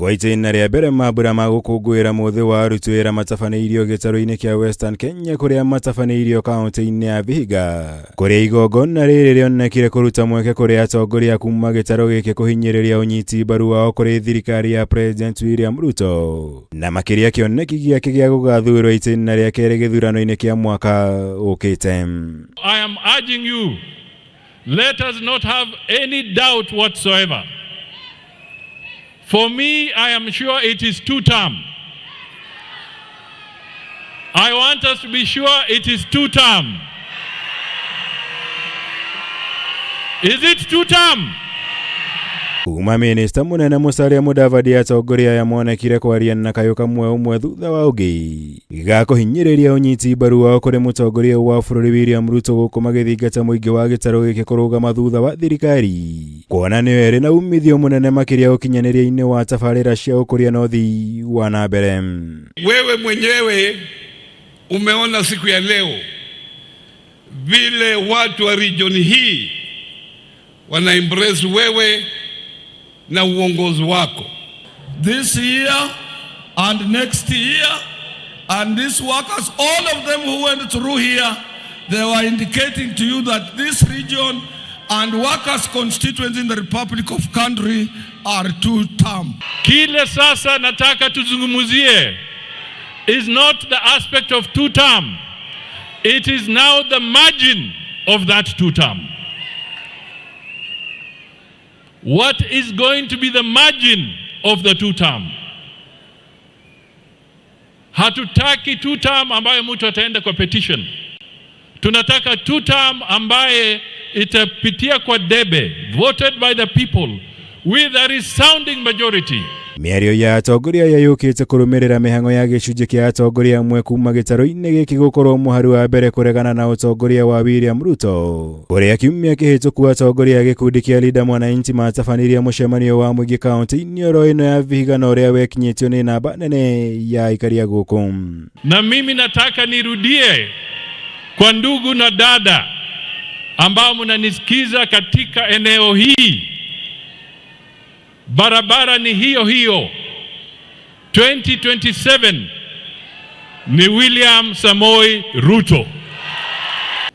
Gwa itĩna rĩa mbere mambura ma gũkũngũĩra mũthĩ wa aruti wĩra matabanĩirio gĩtarũ-inĩ kĩa Western Kenya kũrĩa matabanĩirio kaunti-inĩ ya Vihiga, kũrĩa igongona rĩrĩ rĩonekire kũruta mweke kũrĩ atongoria kuma gĩtarũ gĩkĩ kũhinyĩrĩria ũnyiti mbaru wao kũrĩ thirikari ya President William Ruto, na makĩria kĩoneki gĩake gĩa gũgathurwo itĩna rĩa kerĩ gĩthurano-inĩ kĩa mwaka ũkĩte. I am urging you, let us not have any doubt whatsoever. For me, I am sure it is two term. I want us to be sure it is two term. Is it two term? Kuma minista munene Musalia Mudavadi atongoria aya monekire kwaria na kayũ kamwe ũmwe thutha wa ũngĩ ga kũhinyĩrĩria ũnyiti mbaru wao kũrĩ mũtongoria wa bũrũri William Ruto gũkũ magĩthingata mũingĩ wa gĩtarũ gĩkĩ kũrũgama thutha wa thirikari kuona nĩyo ĩrĩ na umithio mũnene makĩria ũkinyanĩria-inĩ wa tabarĩra cia ũkũria na ũthii wa na mbere. Wewe mwenyewe umeona siku ya leo vile watu wa region hii wana embrace wewe na uongozi wako. This year and next year, and these workers, all of them who went through here, they were indicating to you that this region and workers' constituents in the Republic of country are two-term. Kile sasa nataka tuzungumzie is not the aspect of two term. It is now the margin of that two term. What is going to be the margin of the two term? Hatutaki two term ambayo mtu ataenda kwa petition. Tunataka two term ambaye itapitia kwa debe, voted by the people with a resounding majority. Mĩario ya atongoria aya yũkĩte kũrũmĩrĩra mĩhang'o ya gĩcunjĩ kĩa atongoria amwe kuma gĩtarũ-inĩ gĩkĩ gũkorwo mũhari wa mbere kũregana na ũtongoria wa William Ruto, ũrĩa kiumia kĩhĩtũku atongoria a gĩkundi kĩa Linda Mwananchi matabanirie mũcemanio wa mũingĩ kaunti-inĩ oro ĩno ya Vihiga na ũrĩa wekinyĩtio nĩ namba nene ya aikari a gũkũ. Na mimi nataka nirudie kwa ndugu na dada ambao mnanisikiza katika eneo hii, barabara ni hiyo hiyo. 2027 ni William Samoei Ruto.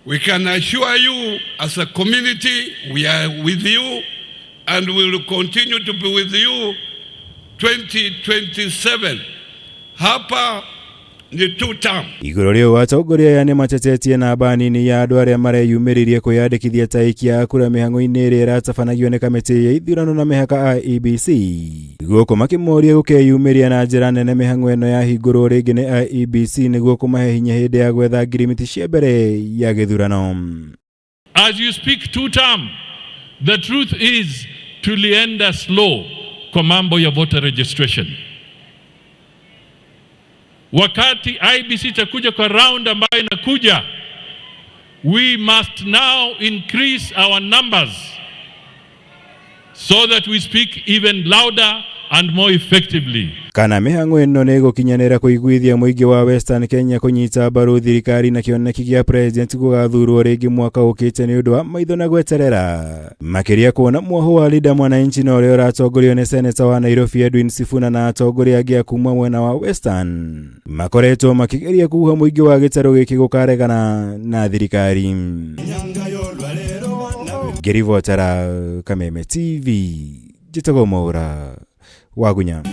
We can assure you as a community we are with you and we will continue to be with you 2027. Hapa ni two term. Igũrũ rĩu atongoria aya nĩmatetetie namba nini ya andũ arĩa mareyumĩririe kwĩyandĩkithia ta aikia a kura mĩhang'o-inĩ ĩrĩa ĩratabanagio nĩ kamĩtĩ ya ithurano na mĩhaka IEBC, gũkũ makĩmoria gũkeyumĩria na njĩra nene mĩhang'o ĩno yahingũrwo rĩngĩ nĩ IEBC nĩguo kũmahe hinya hĩndĩ ya gwetha ngirimiti cia mbere ya gĩthurano. As you speak two term, the truth is tulienda slow kwa mambo ya voter registration. Wakati IEBC itakuja kwa round ambayo inakuja, we must now increase our numbers so that we speak even louder and more effectively. Kana mĩhang'o ĩno nĩ ĩgũkinyanĩra kũiguithia mũingĩ wa Western Kenya kũnyita mbaru thirikari na kĩoneki gĩa president gũgathurwo rĩngĩ mwaka ũkĩte nĩ ũndũ wa maitho na gweterera, makĩria kuona mwoho wa Linda Mwananchi na ũrĩa ũratongorio nĩ seneta wa Nairobi Edwin Sifuna na atongoria angĩ a kuma mwena wa Western makoretwo makĩgeria kuha mũingĩ wa gĩtarũ gĩkĩ gũkaregana na thirikari. Ngĩribotera Kameme TV, njĩtagwo Mwaura Wagunya.